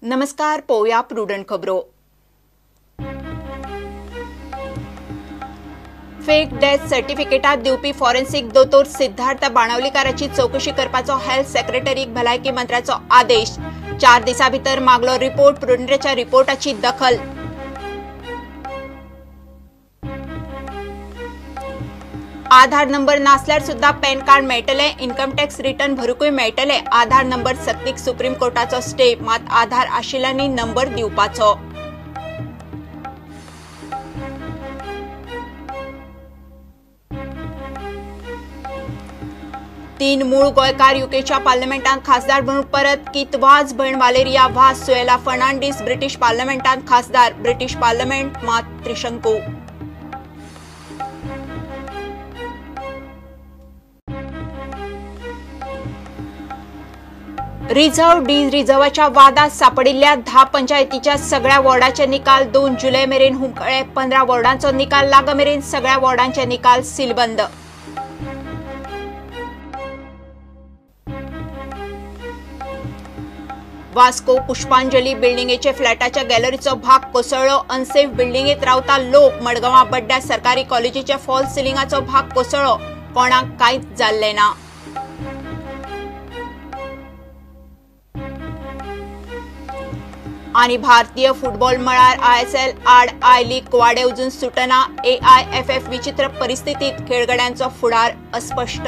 नमस्कार, पोवया प्रुडंट खबरो। फेक डेथ सर्टिफिकेटात दिवपी फॉरेन्सिक दोतोर सिद्धार्थ बाणावलीकाराची चौकशी करपाचो हेल्थ सेक्रेटरीक भलायकी मंत्र्याचो आदेश। 4 दिसां भितर मागलो रिपोर्ट, प्रुडंटाच्या रिपोर्टाची दखल। आधार नंबर नासल्यार सुद्धा पॅन कार्ड मेळटले, इन्कम टॅक्स रिटर्न भरूकय मेळटले। आधार नंबर सक्तीक सुप्रीम कोर्टाचो स्टे, मात आधार आशिल्ल्यांनी नंबर दिवपाचो। तीन मूळ गोंयकार युकेच्या पार्लमेंटांत खासदार म्हणून परत। कित वाज, भयण वालेरिया वाज, सुएला फर्नांडीस ब्रिटीश पार्लमेंटांत खासदार। ब्रिटीश पार्लमेंट मात त्रिशंकू। रिझर्व्ह डी रिझर्वाच्या वादात सापडिल्ल्या 10 पंचायतीच्या सगळ्या वॉर्डाचे निकाल 2 जुलै मेरेन हुमकळे। 15 वॉर्डांचो निकाल लागमेरेन सगळ्या वॉर्डांचे निकाल सीलबंद। वास्को पुष्पांजली बिल्डिंगेचे फ्लॅटाच्या गॅलरीचो भाग कोसळ्ळो। अनसेफ बिल्डिंगेत रावता लोक। मडगांवां बड्ड्या सरकारी कॉलेजीच्या फॉल्स सिलिंगाचो भाग कोसळ्ळो, कोणाक कांयच जाल्लें ना। आनी भारतीय फुटबॉल मळार ISL आड I league कुवाडे अजून सुटना। AIFF विचित्र परिस्थितीत खेळगड्यांचो फुडार अस्पष्ट।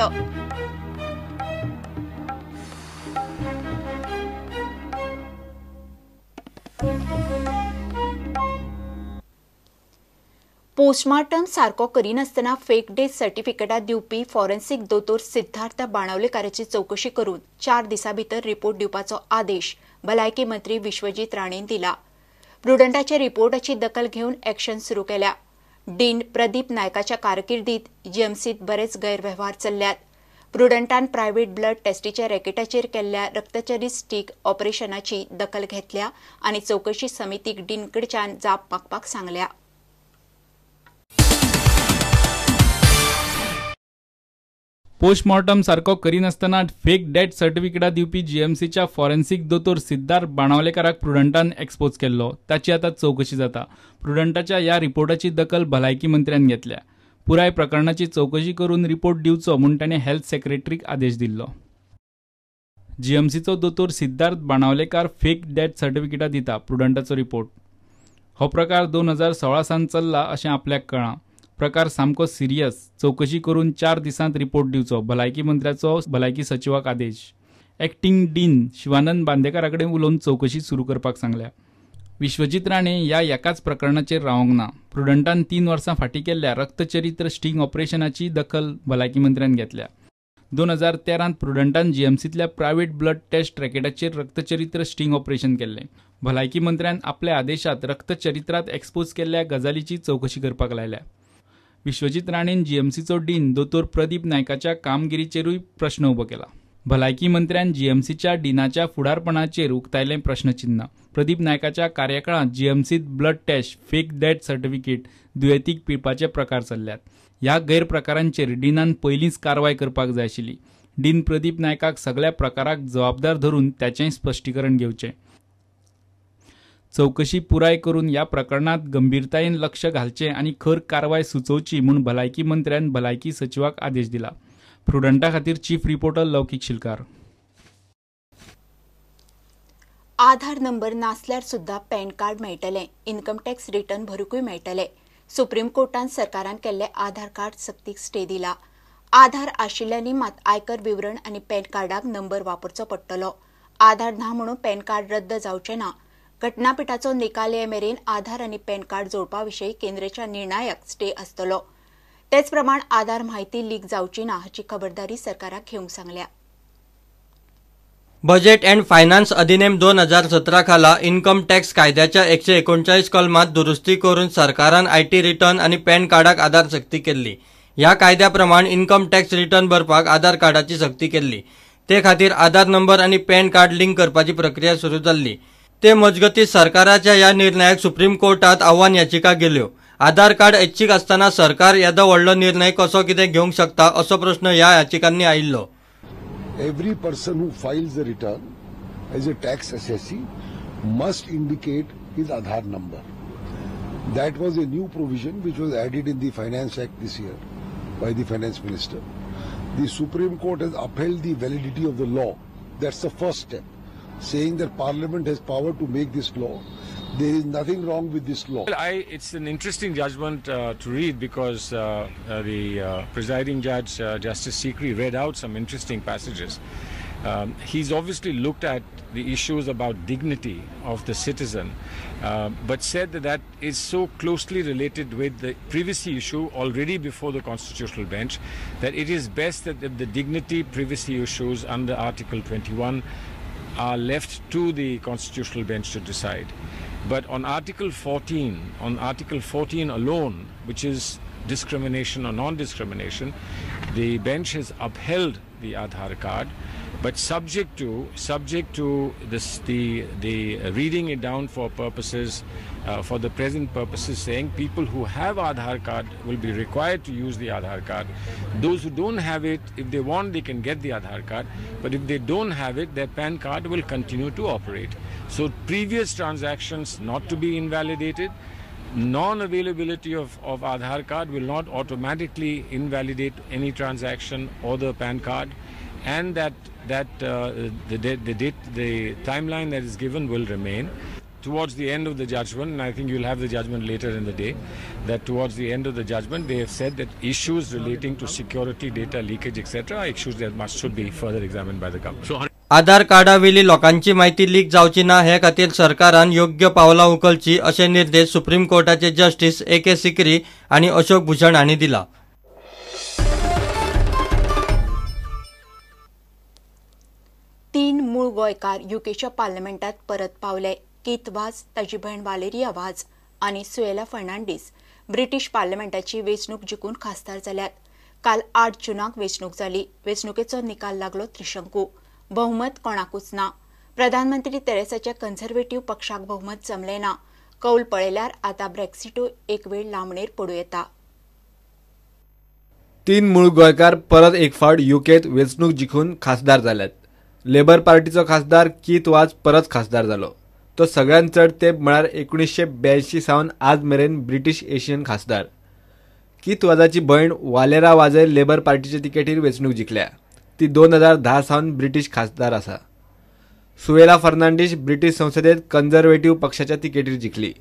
पोस्टमार्टम सारको करिनासतना फेक डेथ सर्टिफिकेटां दिवपी फॉरेन्सिक दोतोर सिद्धार्थ बाणावलेकाराची चौकशी करून 4 दिसां भितर रिपोर्ट दिवपाचो आदेश भलायकी मंत्री विश्वजीत राणेन दिला। प्रुडंटाच्या रिपोर्टाची दखल घेवन एक्शन सुरू केल्या। डीन प्रदीप नायकाच्या कारकिर्दीत जीएमसीत बरेच गैरवेव्हार चल्ल्यात। प्रुडंटान प्रायव्हेट ब्लड टेस्टीच्या रॅकेटाचेर केल्ल्या रक्तचरीत स्टीक ऑपरेशनाची दखल घेतल्या आनी चौकशी समितीक डीन कडच्यान जाप मागपाक सांगल्या। पोस्टमॉर्टम सारको करिनासतना फेक डेथ सर्टिफिकेटां दिवपी जीएमसीच्या फॉरेन्सिक दोतोर सिद्धार्थ बाणावलेकाराक प्रुडंटान एक्सपोज केल्लो, ताची आतां चौकशी जाता। प्रुडंटाच्या ह्या रिपोर्टाची दखल भलायकी मंत्र्यान घेतल्या। पुराय प्रकरणाची चौकशी करून रिपोर्ट दिवचो म्हूण ताणें हेल्थ सेक्रेटरीक आदेश दिल्लो। जीएमसीचो दोतोर सिद्धार्थ बाणावलेकार फेक डेथ सर्टिफिकेटां दिता प्रुडंटाचो रिपोर्ट। हो प्रकार 2016 सावन चल्ला अशें आपल्याक कळ्ळां। प्रकार सामको सिरियस, चौकशी करून 4 दिसांत रिपोर्ट दिवचो, भलायकी मंत्र्याचो भलायकी सचिवाक आदेश। एक्टिंग डीन शिवानंद बांदेकारा कडेन उलोवन चौकशी सुरू करपाक सांगल्या। विश्वजीत राणे ह्या एकाच प्रकरणाचेर रावंक ना। प्रुडंटान 3 वर्सां फाटीं केल्ल्या रक्तचरित्र स्टिंग ऑपरेशनाची दखल भलायकी मंत्र्यान घेतल्या। 2013 प्रुडंटान जीएमसींतल्या प्रायव्हेट ब्लड टेस्ट रॅकेटाचेर रक्तचरित्र स्टिंग ऑपरेशन केल्लें। भलायकी मंत्र्यान आपल्या आदेशात रक्तचरित्रांत एक्सपोज केल्ल्या गजालीची चौकशी करपाक लायल्या। विश्वजीत राणेन जीएमसीचो डीन दोतोर प्रदीप नायकाच्या कामगिरीचेरूय प्रश्न उबो केला। भलायकी मंत्र्यान जीएमसीच्या डीनाच्या फुडारपणाचेर उक्तायलें प्रश्नचिन्ह। Pradeep नायकाच्या कार्यकाळांत जीएमसीत blood test, fake death certificate, दुयेंतीक पिळपाचे प्रकार चल्ल्यात। ह्या गैरप्रकारांचेर डीनान पयलींच कारवाय करपाक जाय आशिल्ली। डीन प्रदीप नायकाक सगळ्या प्रकाराक जबाबदार धरून ताचें स्पश्टीकरण घेवचें। चौकशी पुराय करून ह्या प्रकरणात गंभीरतायेन लक्ष घालचें आनी खर कारवाय सुचोवची म्हूण भलायकी मंत्र्यान भलायकी सचिवाक आदेश दिला। प्रुडंटा खातीर chief reporter Laukik Shilkar. Aadhaar number नासल्यार सुद्धा पॅन कार्ड मेळटलें, इन्कम टॅक्स रिटर्न भरूकय मेळटले। सुप्रीम कोर्टान सरकारान केल्ले आधार कार्ड सक्तीक स्टे दिला। आधार आशिल्ल्यांनी मात आयकर विवरण आनी पॅन कार्डाक नंबर वापरचो पडटलो। आधार ना म्हणून पॅन कार्ड रद्द जावचें ना। घटनापीठाचो निकाल ये मेरेन आधार आनी पॅन कार्ड जोडपा विशीं केंद्राच्या निर्णयाक स्टे आसतलो। तेच प्रमाण आधार म्हायती लीक जावची ना हाची खबरदारी सरकाराक घेवंक सांगल्या। बजेट अँड फायनान्स अधिनेम 2017 खाला इन्कम टॅक्स कायद्याच्या 139 कलमात दुरुस्ती करून सरकारान IT return आनी पॅन कार्डाक आधार सक्ती केल्ली। ह्या कायद्या प्रमाण इन्कम टॅक्स रिटर्न भरपाक आधार कार्डाची सक्ती केल्ली। ते खातीर आधार नंबर आनी पॅन कार्ड लिंक करपाची प्रक्रिया सुरू जाल्ली। ते मजगती सरकाराच्या ह्या निर्णयाक सुप्रीम कोर्टात आव्हान याचिका गेल्यो। आधार कार्ड ऐच्छिक आसतना सरकार येदो व्हडलो निर्णय कसो कितें घेवंक शकता असो प्रश्न ह्या याचिकांनी आयिल्लो। Every person who files a return as a tax assessee must indicate his Aadhaar number. That was a new provision which was added in the Finance Act this year by the Finance Minister. The Supreme Court has upheld the validity of the law. That's the first step, saying that Parliament has power to make this law. There is nothing wrong with this law. Well, it's an interesting judgment to read because the presiding judge, Justice Sikri, read out some interesting passages. He's obviously looked at the issues about dignity of the citizen, but said that that is so closely related with the privacy issue already before the constitutional bench that it is best that the dignity privacy issues under Article 21 are left to the constitutional bench to decide. But on Article 14, on Article 14 alone, which is discrimination or non-discrimination, the bench has upheld the Aadhaar card, but subject to this, the reading it down for purposes, for the present purposes, saying people who have Aadhaar card will be required to use the Aadhaar card. Those who don't have it, if they want, they can get the Aadhaar card, but if they don't have it, their PAN card will continue to operate. So previous transactions not to be invalidated. Non-availability of Aadhaar card will not automatically invalidate any transaction or the PAN card, and that the timeline that is given will remain. Towards the end of the judgment, and I think you'll have the judgment later in the day, that towards the end of the judgment they have said that issues relating to security, data leakage, etc. are issues that should be further examined by the government. आधार कार्डावेली लोकांची माहिती leak जावची ना हे खातीर सरकारान योग्य पावलां उखलची अशे निर्देश सुप्रीम कोर्टाचे जस्टीस ए.के. सिक्री आनी अशोक भूषण हांणी दिला. तीन मूळ गोंयकार युकेच्या पार्लमेंटात परत पावले. कीथ वाझ, ताजी भयण वालेरिया वाझ आनी सुएला फर्नांडीस ब्रिटीश पार्लमेंटाची वेंचणूक जिखून खासदार जाल्यात. काल 8 जूनाक वेंचणूक जाली. वेंचणुकेचो निकाल लागलो त्रिशंकू. बहुमत कोणाकूच ना. प्रधानमंत्री तेरेसाच्या कन्झर्वेटिव्ह पक्षाक बहुमत जमलें ना. कौल पळयल्यार आतां ब्रेक्सिटूय एक वेळ लांबणेर पडूं येता. तीन मूळ गोंयकार परत एक फावट युकेत वेंचणूक जिखून खासदार जाल्यात. लेबर पार्टीचो खासदार कीथ वाझ परत खासदार जालो. तो सगळ्यांत चड तेंप म्हळ्यार 1982 सावन आज मेरेन ब्रिटीश एशियन खासदार. कीथ वाझाची भयण वालेरा वाझय लेबर पार्टीचे तिकेटीर वेंचणूक जिखल्या. ती 2010 सावन ब्रिटीश खासदार आसा. सुएला फर्नांडीस ब्रिटीश संसदेत कन्झर्वेटिव्ह पक्षाच्या तिकेटीर जिखली.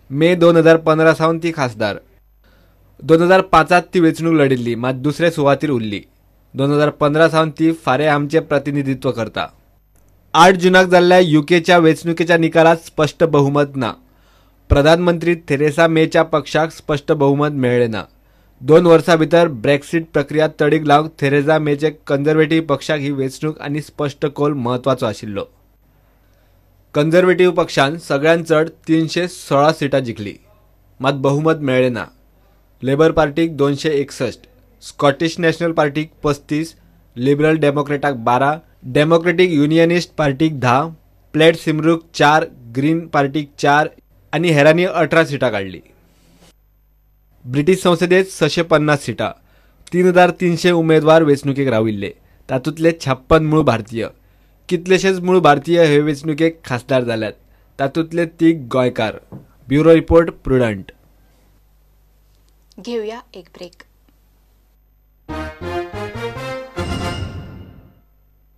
मे 2015 सावन ती खासदार. 2005 ती वेंचणूक लढिल्ली, मात दुसरे सुवातीर उरली. 2015 सावन ती फारे आमचे प्रतिनिधित्व करता. 8 जूनाक जाल्ल्या युकेच्या वेंचणुकेच्या निकालात स्पष्ट बहुमत ना. प्रधानमंत्री थेरेसा मेच्या पक्षाक स्पष्ट बहुमत मेळ्ळें ना. 2 वर्सां भितर ब्रेक्सिट प्रक्रिया तडीक लावंक थेरेसा मेचे कन्झर्वेटिव्ह पक्षाक ही वेंचणूक आनी स्पष्ट कौल म्हत्वाचो आशिल्लो. कन्झर्वेटिव्ह पक्षान सगळ्यांत चड 316 सिटां जिखली, मात बहुमत मेळ्ळें ना. लेबर पार्टीक 261, स्कॉटिश नॅशनल पार्टीक 35, लिबरल डेमोक्रेटाक 12, डेमोक्रेटीक युनियनिस्ट पार्टीक 10, प्लेट सिमरूक 4, ग्रीन पार्टीक 4 आनी हेरांनी 18 सिटां काडली. ब्रिटीश संसदेत 650 सिटां, 3300 उमेदवार वेंचणुकेक राविल्ले. तातूंतले 56 मूळ भारतीय. कितलेशेच मूळ भारतीय हे वेंचणुकेक खासदार जाल्यात. तातूंतले 3 गोंयकार. Bureau report, Prudent. घेवया एक ब्रेक.